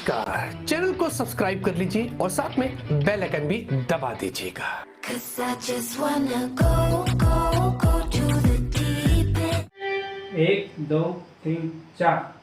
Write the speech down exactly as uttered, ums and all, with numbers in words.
का चैनल को सब्सक्राइब कर लीजिए और साथ में बेल आइकन भी दबा दीजिएगा। Cause I just wanna go, go, go to the deep end. एक, दो, तीन, चार।